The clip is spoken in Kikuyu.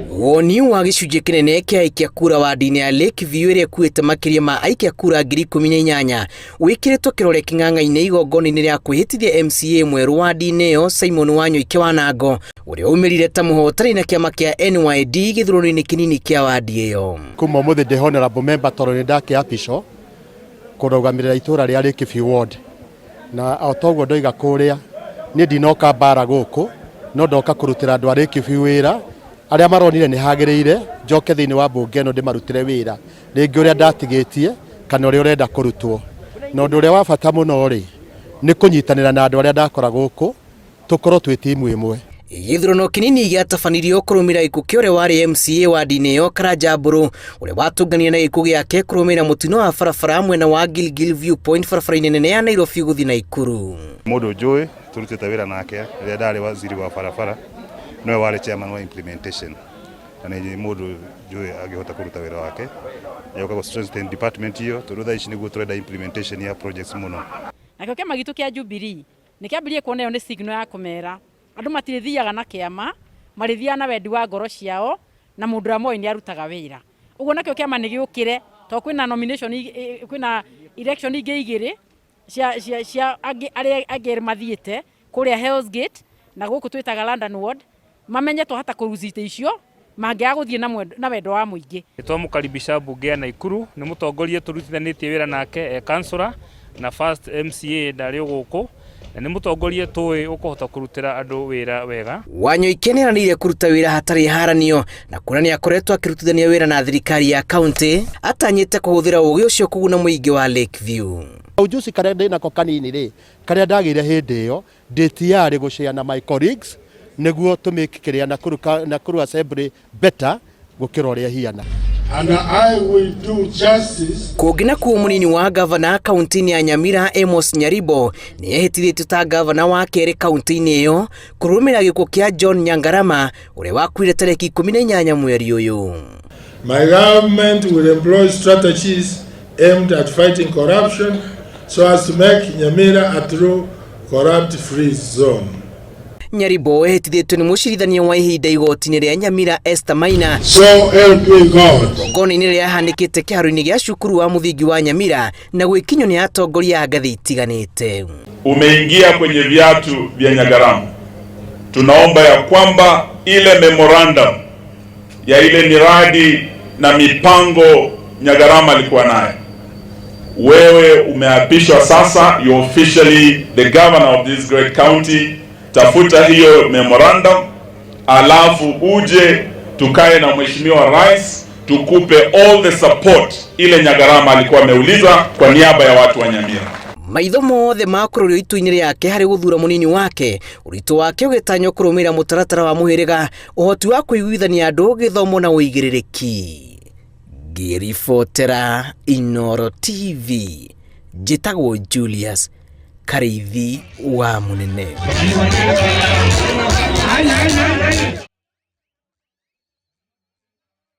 Woni wa gĩcunjĩ kĩnene kĩa aikia kura wandi-inĩ ya Lakeview ĩrĩa ĩkuĩte makĩria ma aikia kura 18,000 wĩkĩrĩtwo kĩrore kĩng'ang'a-inĩ igongona-inĩ rĩa kwĩhĩtithia MCA mwerũ wandi-inĩ ĩyo Simon Wanyoike Wanango ũrĩa umĩrire ta mũhotani na kĩama kĩa NYD gĩthurano-inĩ kĩnini kĩa wandi ĩyo. Kuma ũmũthĩ ndĩ honorable member tondũ nĩ ndakĩapicwo kũrũgamĩrĩra itũra rĩa Lakeview Ward na o toguo ndoiga kũrĩa niĩ ndinoka mbara gũkũ no ndoka kũrutĩra andũ a Lakeview wĩra arĩa maronire nĩ hagĩrĩire njoke thĩinĩ wa mbunge ĩno ndĩmarutĩre wĩra rĩngĩ ũrĩa ndatigĩtie kana ũrĩa ũrenda kũrutwo. Na ũndũ ũrĩa wa bata mũno rĩ nĩ kũnyitanĩra na andũ arĩa ndakora gũkũ tũkorwo twĩ timu ĩmwe. Gĩthurano kĩnini gĩatabanirio kũrũmĩrĩra gĩkuũ kĩa ũrĩa warĩ MCA wandi-inĩ ĩyo Karanja Mbũrũ ũrĩa watũnganire na gĩkuũ gĩake kũrũmĩrĩra mũtino wa barabara mwena wa Gilgil Viewpoint barabara-inĩ nene ya Nairobi gũthiĩ Naikuru. Mũndũ njũĩ tũrutĩte wĩra nake rĩrĩa ndarĩ waziri wa barabara nĩwe warĩ chairman wa implementation na nĩ mũndũ njũĩ angĩhota kũruta wĩra wake nĩoka gũ strengthen department ĩyo tondũ thaa ici nĩguo tũrenda implementation ya projects mũno. Nakĩo kĩama gitũ kĩa Jubilee nĩ kĩambĩrĩirie kuona ĩyo nĩ signal ya kũmera andũ matirĩthiaga na kĩama, marĩthiaga na wendi wa ngoro ciao na mũndũ ũrĩa moĩ nĩ arutaga wĩra. Ũguo nakĩo kĩama nĩ gĩũkĩre tondũ kwĩna nomination, kwĩna election ingĩ igĩrĩ cia, cia, cia angĩ arĩa angĩ erĩ mathiĩte kũrĩa Hell's Gate na gũkũ twĩtaga London Ward, mamenye twahota kũ lose itĩ icio mangĩaga gũthiĩ na wendo wa mũingĩ. Nĩtwamũkaribisha mbunge ya Naikuru nĩ mũtongoria tũrutithanĩtie wĩra nake e councillor na first MCA ndarĩ o gũkũ na nĩ mũtongoria tũĩ ũkũhota kũrutĩra andũ wĩra wega. Wanyoike nĩeranĩire kũruta wĩra hatarĩ haranio na kuona nĩakoretwo akĩrutithania wĩra na thirikari ya kaunti atanyĩte kũhũthĩra ũgĩ ũcio kũguna mũingĩ wa Lakeview. Ujuzi karĩa ndĩnako kanini rĩ karĩa ndagĩire hĩndĩ ĩyo ndĩ tayari gũshare na my colleagues nĩguo tũ make kĩrĩa Nakuru Assembly better gũkĩra ũrĩa ĩhiana. And I will do justice. Kũngĩ nakuo mũnini wa gavana kaunti-inĩ ya Nyamira Amos Nyaribo nĩehĩtithĩtio ta gavana wa kerĩ kaunti-inĩ ĩyo kũrũmĩrĩra gĩkuũ kĩa John Nyangarama ũrĩa wakuire tarĩki 18 mweri ũyũ. My government will employ strategies aimed at fighting corruption so as to make Nyamira a true corrupt-free zone. Nyaribo ehĩtithĩtio nĩ mũcirithania wa ihinda igoti-inĩ rĩa Nyamira Esther Maina So help me God. Igongona-inĩ rĩrĩa rĩahanĩkĩte kĩharo-inĩ gĩa cukuru wa mũthingi wa Nyamira na gwĩkinyio nĩ atongoria a ngathĩ itiganĩte. Umeingia kwenye viatu vya Nyagarama, tunaomba ya kwamba ile memorandum ya ile miradi na mipango Nyagarama alikuwa nayo, wewe umeapishwa sasa, you officially the governor of this great county. Tafuta hiyo memorandum, alafu uje tukae na mheshimiwa rais tukupe all the support ile Nyagarama alikuwa ameuliza kwa niaba ya watu wa Nyamira. Maitho mothe makũrũrio itua-inĩ rĩake harĩ gũthura mũnini wake, ũritũ wake ũgĩtanywo kũrũmĩrĩra mũtaratara wa mũhĩrĩga, ũhoti wa kũiguithania andũ, gĩthomo na ũigĩrĩrĩki. Ngĩribotera Inooro TV, njĩtagwo Julius Karĩithi wa Mũnene.